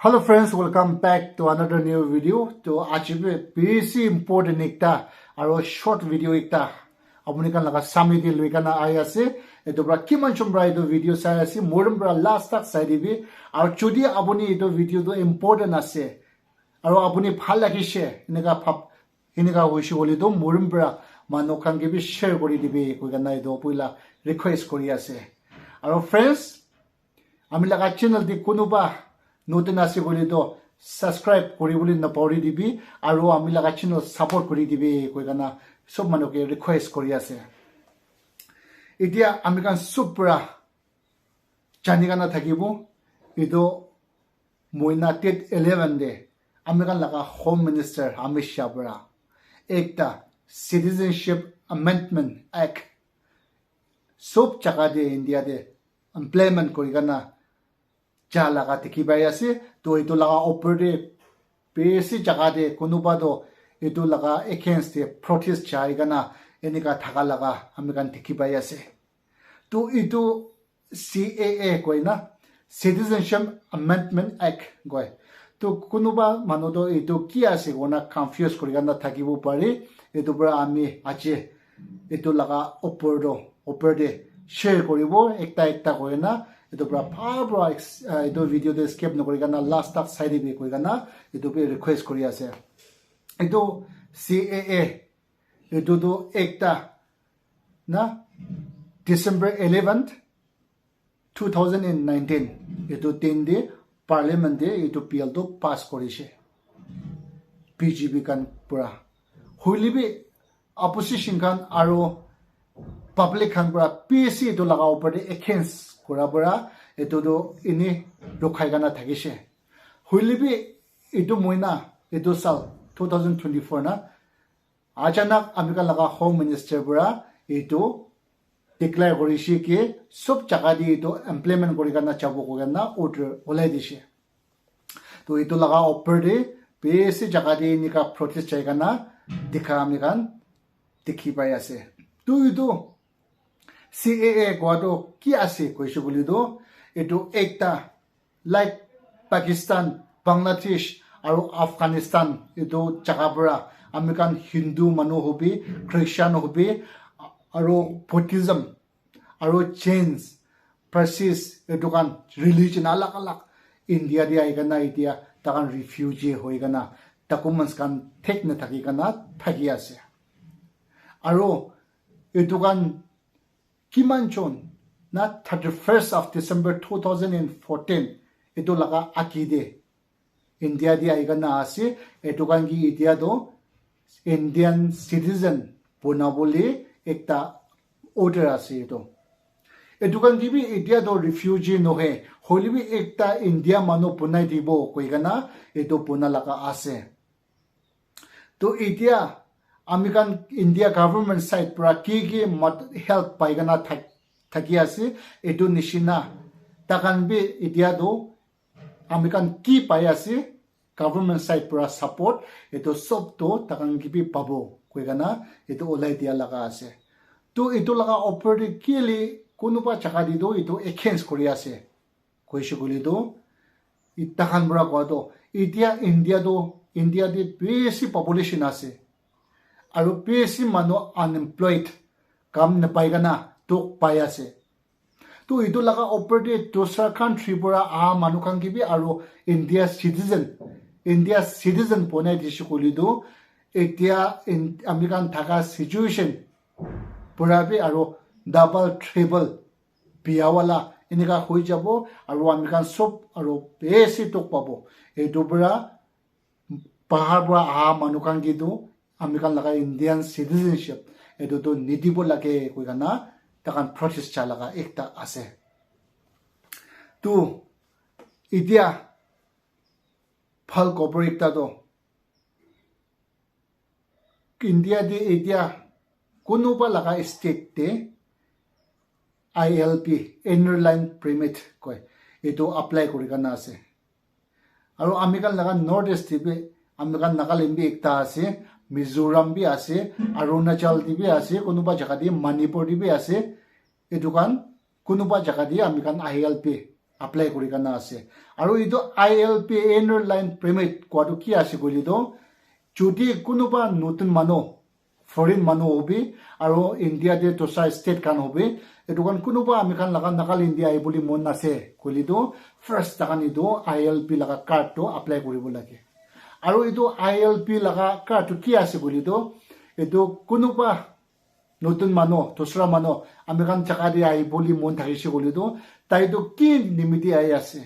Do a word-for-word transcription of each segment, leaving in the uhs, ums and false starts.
Hello friends, welcome back to another new video. To aji bi bishi important ekta aro short video ekta apuni khan laga samne te loi kana ahi ase. Etu para kiman jon para etu video sai ase, morom para last tak sai dibi. Aro jodi apuni etu video tu important ase aro apuni bhal lagise, eneka bhab Enika hoishe koile toh morom para manu khan ke bi share kuri dibi koi kena etu poila request kuri ase. Aro friends, ami laga channel te kunuba notun ase koile toh subscribe kuri bole napahori dibi aro ami laga channel support kuri dibi koi kena sob manu ke request kuri ase. Etia ami khan sob para jani kena thakibo, etu moina date eleven te ami khan laga Home Minister Amit Shah para ekta Citizenship Amendment Act sob jaga te India te implement kuri kena ja laga dikhi pai ase. To etu laga upor te bishi jaga te kunuba toh etu laga against te protest jai kena enika thaka laga ami khan dikhi pai ase. To etu C A A koi na, Citizenship Amendment Act koi. To kunuba manu toh etu ki ase koi na confuse kuri kena thakibo pare. Etu para ami aji etu laga upor toh, upor te share kuribo ekta ekta koi na. Etu para bhal para ex-, ah, etu video te skip nakuri kena last tak sai dibi koi kena etu bi request kuri ase. Etu C A A, etu toh ekta na December eleventh, two thousand and nineteen, etu din te parliament te etu bill tu pass korishe B J P khan para. Hoile bi opposition khan aro public khan para bishi etu laga upor te against kura para etu tu ene rukhai kena thakishe. Hoile bi etu moina, etu sal two thousand twenty-four na, achanak ami khan laga Home Minister para etu declare korishe ki sob jaga te etu implement kuri kena jabo koi kena order ulai dishe. To etu laga upor te bishi jaga te enika protest jai kena dikha ami khan dikhi pai ase. To etu C A A kua to ki ase koishe koile to, etu ekta like Pakistan, Bangladesh, aro Afghanistan, etu jaga para ami khan Hindu manu hobi, Christian hobi, aro Buddhism, aro Jains, Parsis, etu khan religion alag alag India te ahi kena etia takhan refugee hoi kena documents khan thik nathaki kena thaki ase. Aro etu khan kiman jon na thirty-first of December two thousand and fourteen etu laga agi te India te ahi kena ase, etu khan ke etia toh Indian citizen bana bole ekta order ase etu. Etu khan ke bi etia toh refugee nohoi, hoile bi ekta India manu banai dibo koi kena etu bana laga ase. To etia ami khan India government side para ki ki mat-, help pai kena thak-, thaki ase, etu nishina takhan bi etia toh ami khan ki pai ase, government side para support, etu sob toh takhan ke bi pabo koi kena etu ulai dia laga ase. To etu laga upor te kile kunuba jaga te toh etu against kuri ase koishe koile toh, takhan para kua toh, etia India toh, India te bishi population ase. Aro bishi manu unemployed, kam napai kena dukh pai ase. To etu laga upor te dusra country para aha manu khan ke bi aro India citizen, India citizen banai dishe koile toh, etia in-, ami khan thaka situation para bi aro double, triple biya wala enika hoi jabo, aro ami khan sob aro bishi dukh pabo. Etu para bahar para aha manu khan ke toh ami khan laga Indian citizenship etu toh nidibo lage koi kena takhan protest ja laga ekta ase. To etia bhal khobor ekta toh India te etia kunuba laga state te I L P, Inner Line Permit koi, etu apply kuri kena ase. Aro ami khan laga North East te bi, ami khan Nagaland bi ekta ase, Mizoram bi ase, Arunachal te bi ase, kunuba jaga te Manipur te bi ase. Etu khan kunuba jaga te ami khan I L P apply kuri kana ase. Aru etu I L P, Inner Line Permit, kua tu ki ase koile tu, jodi kunuba notun manu, foreign manu hobi, aru India te dusra state khan hobi, etu khan kunuba ami khan laga Nagaland te ahi bole mon ase koile tu, first takan etu I L P laga card tu apply kuri bo lage. Aru etu I L P laga card tu ki ase koile tu, etu kunuba notun manu, dusra manu, ami khan jaga te ahi bole mon thakise koile tu, tai tu ki nimiti ahi ase,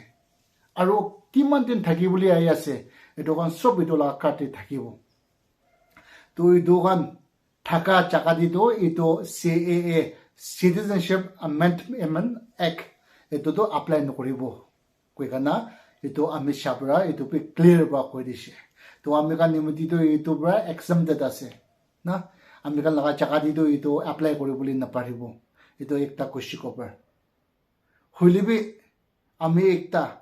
aru kiman din thaki bole ahi ase, etu khan sob etu laga card te thakibo. To etu khan thaka jaga te tu etu C A A, Citizenship Amendment Act, etu tu apply nokoribo koi kana etu Amit Shah para etu bi clear para koi dise. To ami khan nimiti tu etu para exempted ase na, ami khan laga jaga te tu etu apply kori bole naparibo. Etu ekta khushi khobor. Hoile bi ami ekta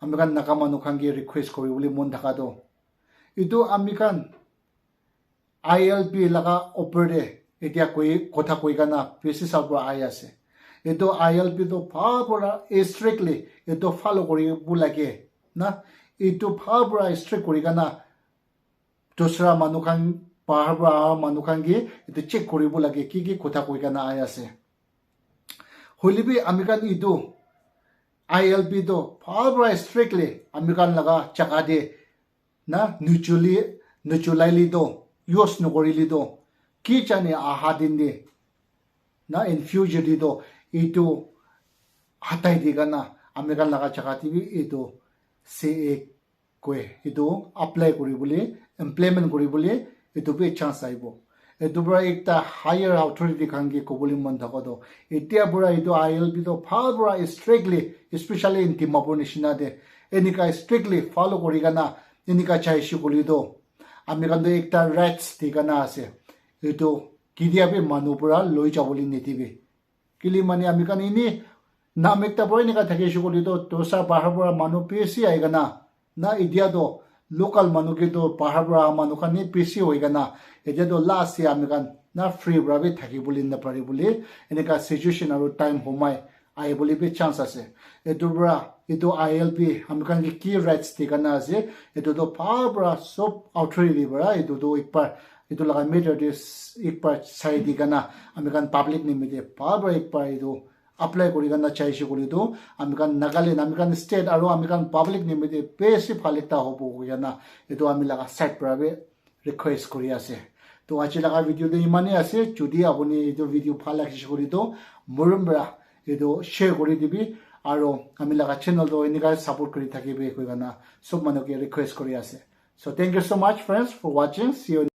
ami khan Naga manu khan ke request kori bole mon thaka tu, etu ami khan I L P laga upor te etia koi kotha koi kana bisi saal para ahi ase. Etu I L P tu bhal para strictly etu follow kori bo lage na, etu bhal para strict kori kana dusra manu khan, bahar para aha manu khan ke etu check kori bo lage, ki ki kotha koi kana ahi ase. Hoile bi ami khan etu I L P tu bhal para strictly ami khan laga jaga te na, nuchuli, nuchulaile tu, use nokorile tu, ki jane aha din te na, in future te tu etu hatai di kana ami khan laga jaga te bi etu C A A koi etu apply kori bole, implement kori bole etu bi chance ahibo. Etu para ekta higher authority khan ke kobole mon thaka tu, etia para etu I L P tu bhal para strictly, especially in Dimapur nishina te, enika strictly follow kori kana enika jaise koile tu, ami khan tu ekta rights di kana ase, etu ketia bi manu para loi jabole nidibi. Kile mane ami khan eni nam ekta para enika thaki ase koile tu, dusra bahar para manu bisi ahi kana na, etia tu local manu ke tu bahar para manu khan ni bisi hoi kana, etia tu last te ami khan na free para bi thaki bole napari bole enika situation aru time homai ahi bole bi chance ase. Etu para etu I L P ami khan ke ki rights di kana ase, etu tu bhal para sob authority para etu tu ekbar etu laga matter te ekbar sai di kana ami khan public nimite bhal para ekbar etu apply kori kana jaise koile tu, ami khan Nagaland, ami khan state aru ami khan public nimite bisi bhal ekta hobo koi kana etu ami laga side para bi request kori ase. To aji laga video tu imane ase. Jodi apuni etu video bhal lagise koile tu, morom para etu share kori dibi aru ami laga channel tu enika support kori thakibi koi kana sob manu ke request kori ase. So thank you so much friends for watching. See you